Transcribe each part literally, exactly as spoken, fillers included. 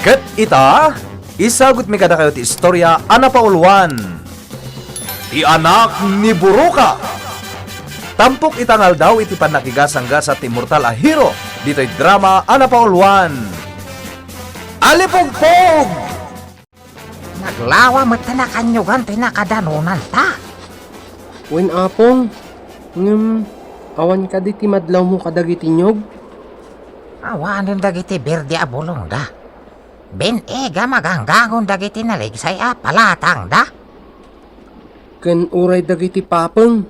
Ket ita, isagutmi kadakayo ti istorya a napauluan, Ti Anak ni Buruka. Tampok ita nga aldaw iti pannakigasanggasat ti immortal a hero ditoy drama a napauluan, Alipugpog! Naglawa met ti nakanyogan ti nakadanonanta. Wen, Apong, ngem awan kadi ti madlawmo kadagiti nyog? Awanen dagiti berde a bulongda. Bin-ega maganggangon dagiti naligsay a palatangda. Ken uray dagiti papeng,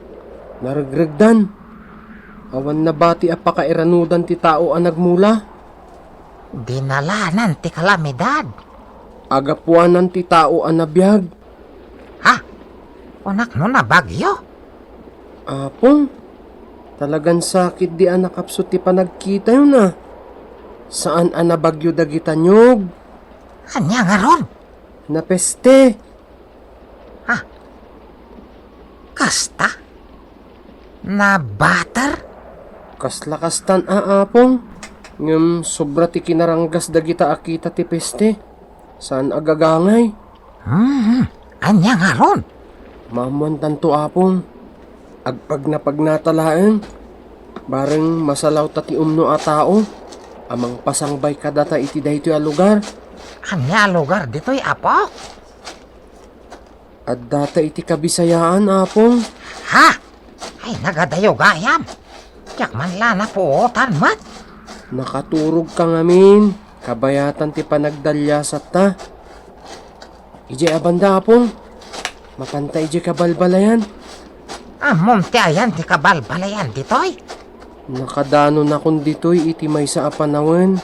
naregregdan. Awan nabati a pakairanudan ti tao a nagmula. Dinalanan ti kalamidad. Agapuanan ti tao a nabiag. Ha? Kunak no nabagyo? Apong, talagan sakit di a nakapsut ti panagkitayo na. Saan a nabagyo dagita nyog. Ania ngarud? Napeste. Ha? Kasta? Nabater? Kasla kastan a, Apong. Ngem sobra ti kinaranggas dagita a kita ti peste. Saan a gagangay. Hmm, ania ngarud? Maammoantanto, Apong. Agpagnapagnata laeng. Bareng masalawta ti umno a tao a mangpasangbay kadata iti daytoy a lugar. Ania a lugar ditoy, Apo? Addata iti Kabisayaan, Apong. Ha? Ay, nagadayo gayam. Diak man la napuotan met. Nakaturogka ngamin, kabayatan ti panagdaliasatta. Idiay a banda, Apong. Mapanta idiay kabalbalayan. Ammom ti ayan ti kabalbalayan ditoy? Nakadanonakon ditoy iti maysa a panawen.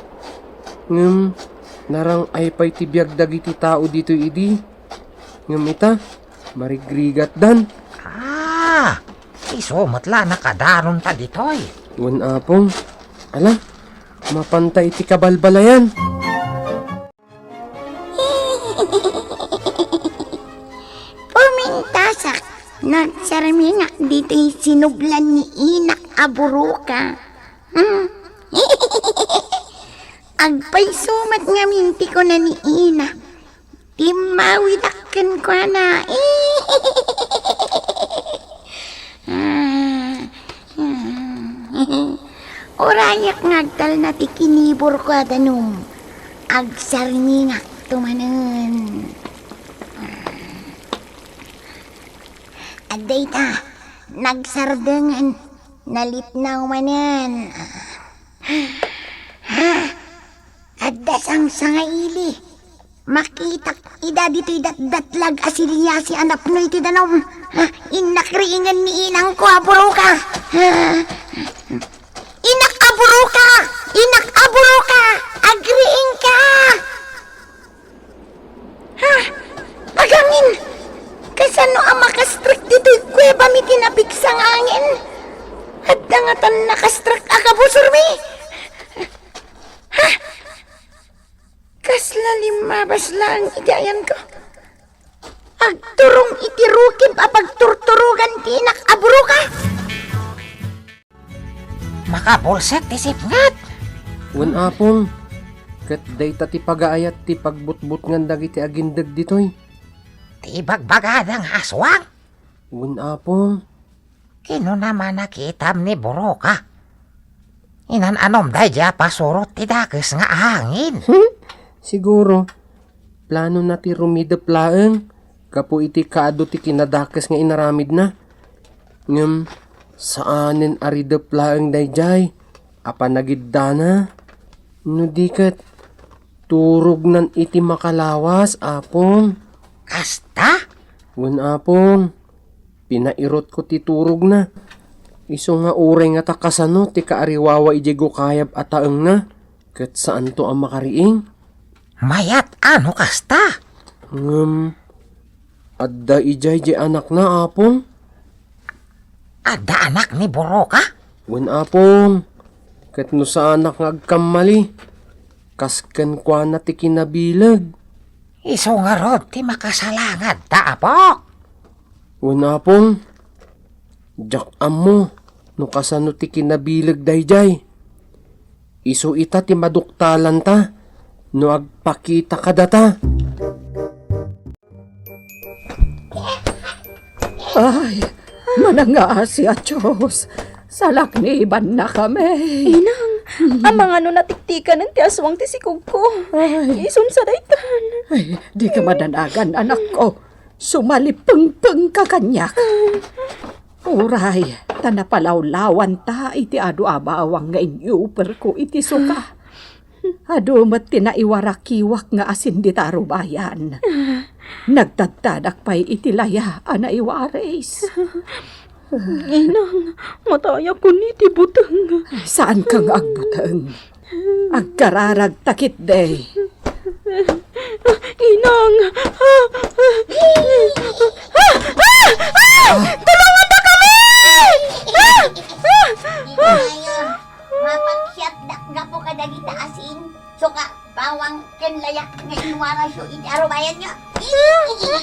Ngem, narang-ay pay ti biag dagiti tao ditoy idi. Ngem ita, marigrigatdan. Ah, isu met la nakadanonta ditoy. Wen, Apong. Ala, mapanta iti kabalbalayan. Pumintasak, nagsarmingak ditoy sinublan ni inak a buruka. Hmm. Agpayso met ngamin ti kuna ni ina. Timmawidak kenkuana. Urayak nga agtalna ti kiniburko a danum. Agsarmingakto manen. Adda ita, nagsardengen, nalipnaw manen. Ha? Adda sangsangaili. Makitak ida ditoy datdatlag a siliyasi a napno iti danum. Ha? Innak riingen ni inangko a buruka. Ha? Inak a buruka! Inak a buruka! Agriingka! Ha? Agangin! Kasano a makastrek ditoy kuwebam iti napigsa nga angin? Adda ngatan nakastrek a kabusormi? Ha? Kasla limmabas laeng iti ayanko. Agturong iti rukib a pagturturogan ti inak a buruka. Makabulsek ti sipnget. Wen, Apong, ket dayta ti pagaayat ti pagbutbutngan dagiti agindeg ditoy. Ti ibagbagada nga aswang? Wen, Apong. Kinuna man a kitam ni buruka. Inan-anom daydi a pasurot ti dakes nga angin. Siguro, planona ti rumidep laeng gapu iti kaadu ti kinadakes nga inaramidna. Ngem saanen a ridep laeng daydiay a panagiddana. No di ket, turognan iti makalawas, Apong. Kasta? Wen, Apong. Pinairutko ti turogna. Isu nga uray ngata kasano ti kaariwawa idiay gukayab a taengna, ket saanto a makariing. Mayat a no kasta. Ngem, adda idiay di anakna, Apong? Adda anak ni buruka? Wen, Apong. Ket no saanak nga agkammali, kas kenkuana ti kinabileg. Isu ngarud ti makasalangadta, Apo? Wen, Apong. Diak ammo no kasano ti kinabileg daydiay. Isu ita ti maduktalanta no agpakita kadata. Ay, manangaasi a Dios, salaknibannakami. Inang, amangan no natiktikanen ti aswang ti sikogko. Ay. Isunsa daytan. Ay, dika madanagan, anakko. Sumalipengpengka kaniak. Uray, ta napalawlawanta iti adu a bawang nga inyuperko iti suka. Adu met ti naiwarakiwak nga asin dita arubayan. Nagtadtadak pay iti laya a naiwaris. Inang, matayakon iti buteng. Saanka nga agbuteng. Agkararagta ketdi. Inang! Tulongandakami! Mapaksiatdak gapu kadagita asin, suka, bawang, ken layak nga inwarasyo iti arubayanyo.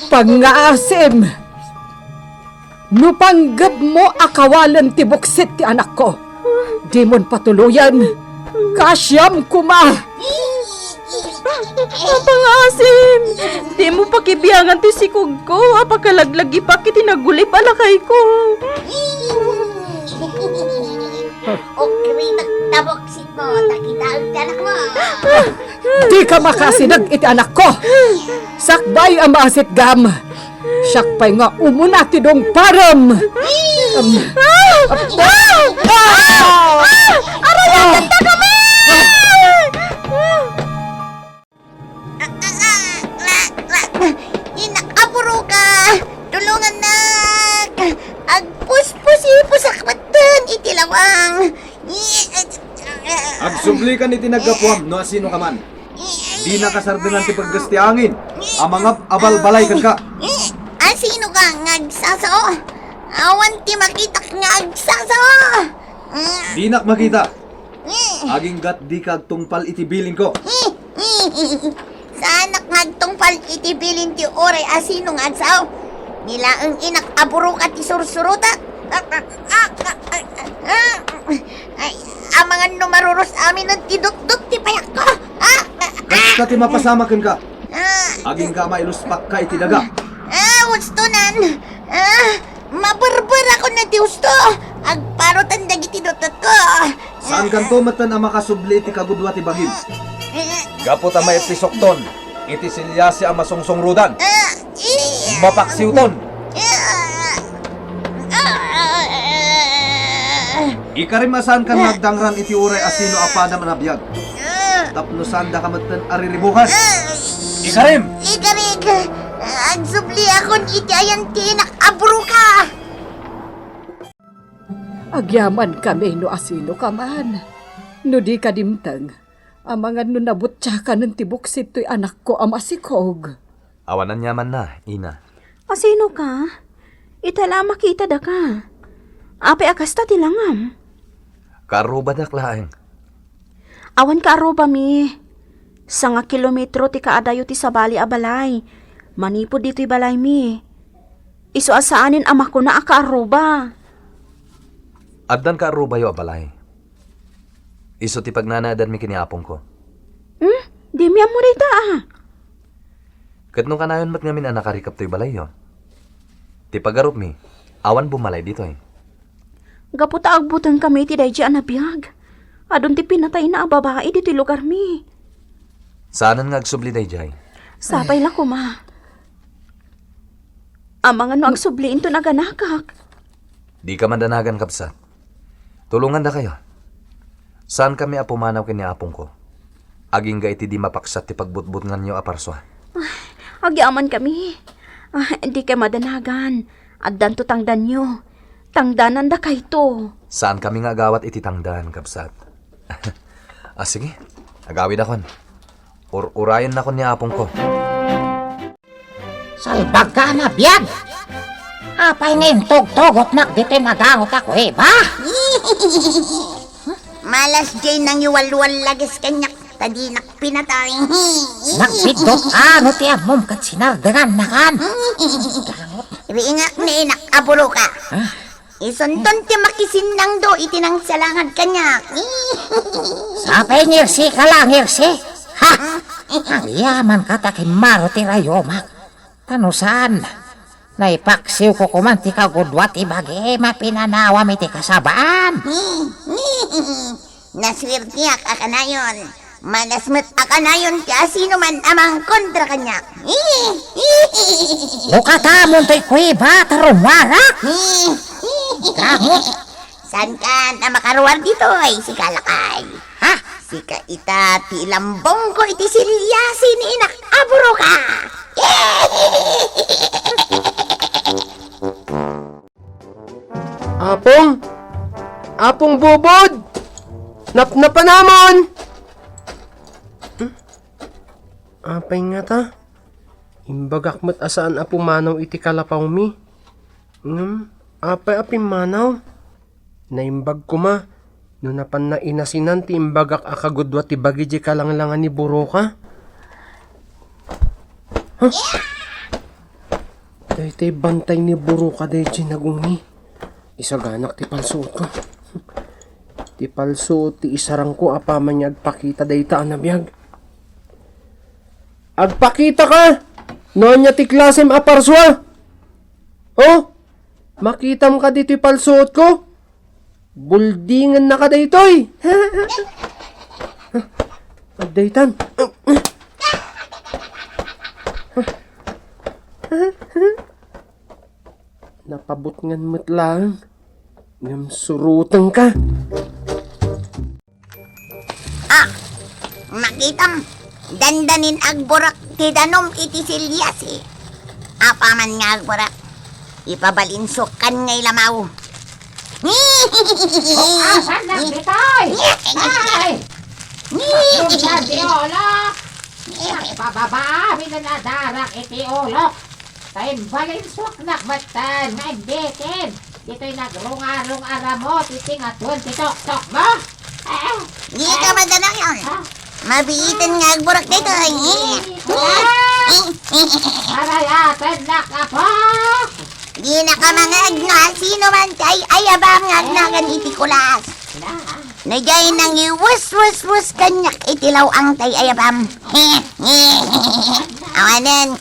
Pangngaasim! No panggepmo a kawalen ti buksit ti anakko, dimon patuloyen. Kaasiam koma! Pangngaasim! Dimo pakibiangan ti sikogko a pakalaglagipak iti nagulip a lakayko. Ukrimek ta buksit mo, ta kita ti anakmo. Dika makasideg iti anakko. Sakbay a maasitgam. Siak pay nga umuna ti dungparem. Arayatenta kami! Inak a buruka! Tulongannak! Agpuspusipusak metten iti lawang! Agsublikan iti naggapuam no asinoka man. Dina kasardengan ti paggas ti angin a mangab-abalbalay kenka. Asinoka nga agsasao? Awan ti makitak nga agsasao! Dinak makita. Agingga't dika agtungpal iti bilinko. Saanak nga agtungpal iti bilin ti uray asino nga agsao. Ni laeng inak a buruka ti sursurotak. Ay, amangan no marurus amin ti dutdut ti payakko. Kasta ti mapasamak kenka. Agingga a mailuspakka iti daga. Ah, ustonan. Ah, maberberakon ti usto. Agparutan dagiti dutdutko. Saankanto metten a makasubli iti kagudua ti bagim. Gapu ta maippisokton iti siliasi a masungsungrudan. Mapaksiwton. Ikarim a saankan nga agdangran iti uray asino a padam a nabiag. Tapno saandaka metten a riribukan. Ikarim! Ikarik, agsubliakon iti ayan ti inak a buruka. Agyamankami no asinoka man. No dika dimteng, amangan no nabutiakanen ti buksit toy anakko a masikog. Awan aniamanna, ina. Asinoka? Ita la a makitadaka. Apay a kasta ti langam? Kaarubadak laeng. Awan kaarubami. Sanga kilometro ti kaadayo ti sabali a balay. Manipud ditoy balaymi. Isu a saanen a makuna a kaaruba. Addan kaarubayo a balay. Isu ti pagnanaedanmi ken ni apongko. Hmm? Dimi ammo dayta, a. Ket no kanayon met ngamin a nakarikep toy balayyo, ti pagarupmi, awan bummalay ditoy. Gapu ta agbutengkami iti daydi a nabiag. Adun ti pinatayna a babai ditoy lugarmi. Saanen nga agsubli daydiay. Sapay la koma. Amangan no agsubli inton aganakak. Dika madanagan, kabsat. Tulongandakayo. Saankami a pumanaw ken ni apongko. Agingga iti di mapaksiat ti pagbutbutnganyo a parsua. Ay, agyamankami. Ah, dika madanagan. Addanto tangdanyo. Tangdanandakayto. Saankami nga agawat iti tangdan, kabsat. Ah, sige. Agawidakon. Ur-urayennakon ni apongko. Salbagka a nabiag! Apay nga intugtugotnak ditoy madangot a kuweba? Malas diay nangiwalwallagis kaniak ta dinak pinatay. Nagbiddut a no ti ammom ket sinardengannakan. Riingak ni inak a buruka. Ah. Isunton ti makisinnangdo iti nangsalangad kaniak. Sapay ngirsi ka la, ngirsi. Ha? Agyamanka ta kimmaro ti rayomak. Ta no saan, naipaksiwko koman ti kagudua ti bagim a pinanawam iti kasabaan. Nasuertiak a kanayon. Malas met a kanayon ti asinoman a mangkontra kaniak. No katamon toy kuweba, ta rummuarak. Gamut. Saankan a makaruar ditoy, sika lakay. Ha? Sika ita ti ilambongko iti siliasi ni inak a buruka. Apong! Apong Bubod! Napnapanamon! Hmm? Apay ngata? Imbagak met a saan a pumanaw iti kalapawmi. Ngem, apay a pimmanaw? Naimbag koma no napanna inasinan ti imbagak a kagudua ti bagi diay kalanglangan ni Buruka. Huh? Daytoy bantay ni Buruka daydiay naguni. Isaganak ti palsuotko. Ti palsuot ti isarangko apaman nga agpakita dayta a nabiag. Agpakitaka! No ania ti klasem a parsua? Oh? Makitam kadi ti palsuotko? Buldingennaka daytoy! Agdaytan. Napabutngan met laeng. Ngem surotengka. Ah! Makitam, dandanin agburak ti danum iti siliasi. Apaman nga agburak, ipabalinsukan nga ilamaw. Oh, asan na ditoy? Ay! Maklumdan ti ulo! Pababa, binanadarak iti ulo! Ta imbalinsuaknak metten nga imbitin ditoy nagrungarung a ramut iti ngatuen ti tuktok mo. Eh, Dika eh, madanayon. Ah. Mabiiten nga agburak daytoy. Ah. Arayatennak, apo. Dinaka mangngeg no asino man ti ay-ayabam nga agnagan iti kulas. Na. Daydiay nangiwesweswes kaniak iti law-ang ti ay-ayabam. Awanen,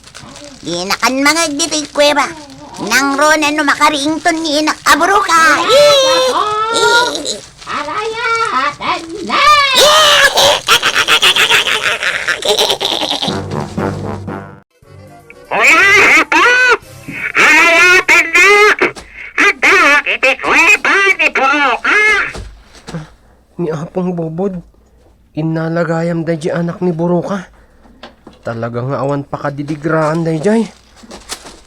dinakan mangngeg ditoy kuweba. Nangruna no makariington ni inak a buruka. Arayatennak! Hoy, apo! Arayatennak! Addaak iti kuweba ni Buruka! Ni Apong Bubod, innala gayam daydiay anak ni Buruka. Talaga nga awan pakadidigraan daydiay.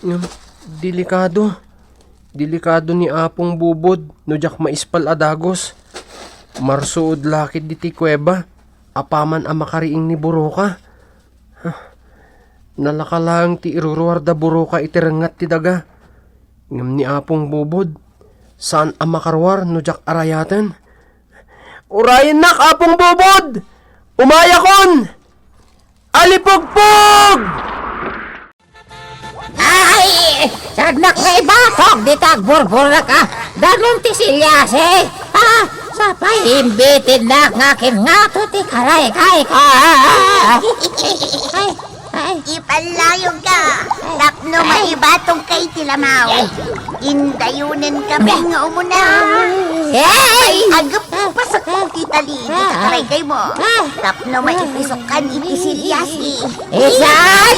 Ngem, delikado. Delikado ni Apong Bubod no diak maispal a dagus. Marsuod la ketdi ti kuweba, apaman a makariing ni Buruka. Huh. Nalaka laeng ti iruruar da Buruka iti rengngat ti daga. Ngem ni Apong Bubod, saan a makaruar no diak arayaten. Urayennak, Apong Bubod! Umayakon! Alipugpog! Ay! Sagnak nga ibatog dita agburburak a danum ti siliasi! Ah! Sapay imbitinnak nga kingngato ti karaykayko! Ay! Ay! Ipallayogka tapno maibatogka iti lamaw. Indayonenka pay nga umuna. Ay! Agep-, pasakko ti tali iti karaykaymo tapno maipisokkan iti siliasi. Isan!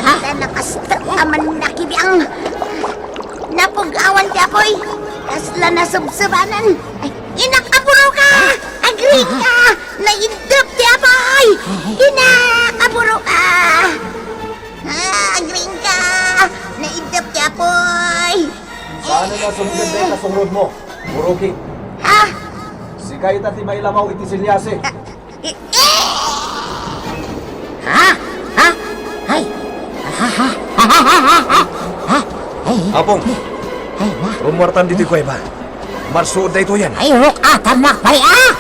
Adda na kasta a mannakibiang. Napug-awan ti apuy. Kasla nasubsubanan. Ay, inak a buruka! Agriingka! Naiddep ti apuy! Inak a buruka! Ah, agriingka! Naiddep ti apuy! Saan a nasubsub dayta surotmo, Buruki? Ha? Sika ita ti mailamaw iti siliasi. Ha? Ha? Ay! Ha? Ha? Ha? Ha? Ay! Apong, ay, na. Rummuartan ditoy kuweba. Marsuod daytoyen. Ay, ruk-atannak pay, ah!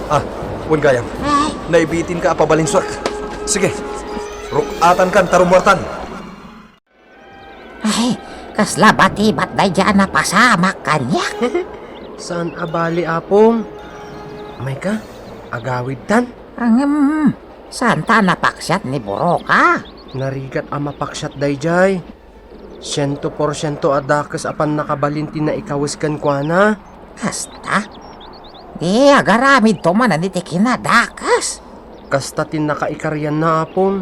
Ah, wen gayam. Ay. Naibitinka a pabalinsuak. Sige, ruk-atankan ta rummuartan. Ay, kasla batibat daydiay a napasamak kaniak. Saan a bali, Apong. Mayka, agawidtan. Ngem, saan ta a napaksiat ni Buroka? Narigat a mapaksiat daydiay. Siento porsiento a dakes a pannakabalin ti naikawes kenkuana. Kasta? Di agaramidto manen iti kinadakes. Kasta ti nakaikarianna, Apong.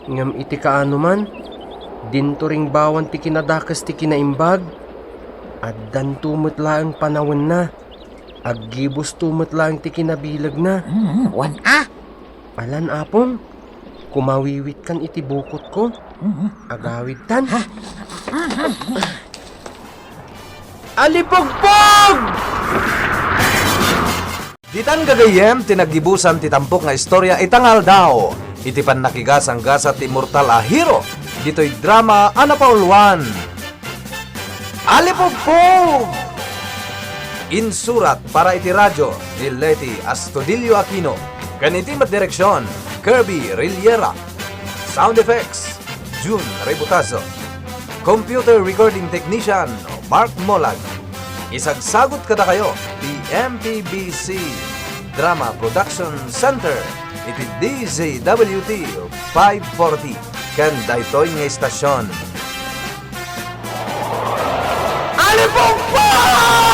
Ngem iti kaano man, dinto ringbawan ti kinadakes ti kinaimbag. Addanto met laeng panawenna. Aggibusto met laeng ti kinabilegna. Mm, wen a. Alan, Apong, kumawiwitkan iti bukotko. Mm. Agawidtan. Ha? Alipugpog! Ditan gagayyem ti naggibusan ti tampok nga istorya ita nga aldaw iti pannakigasanggasat ti immortal a hero ditoy drama a napauluan. Alipugpog! Insurat para iti radyo ni Leti Astudillo Aquino ken iti met direksion, Kirby Rillera. Sound effects, Jun Rebutazo. Computer recording technician, Mark Molag. Isagsagut kadakayo ti M P B C Drama Production Center iti D Z W T five forty ken daytoy nga istasion. Alipugpog!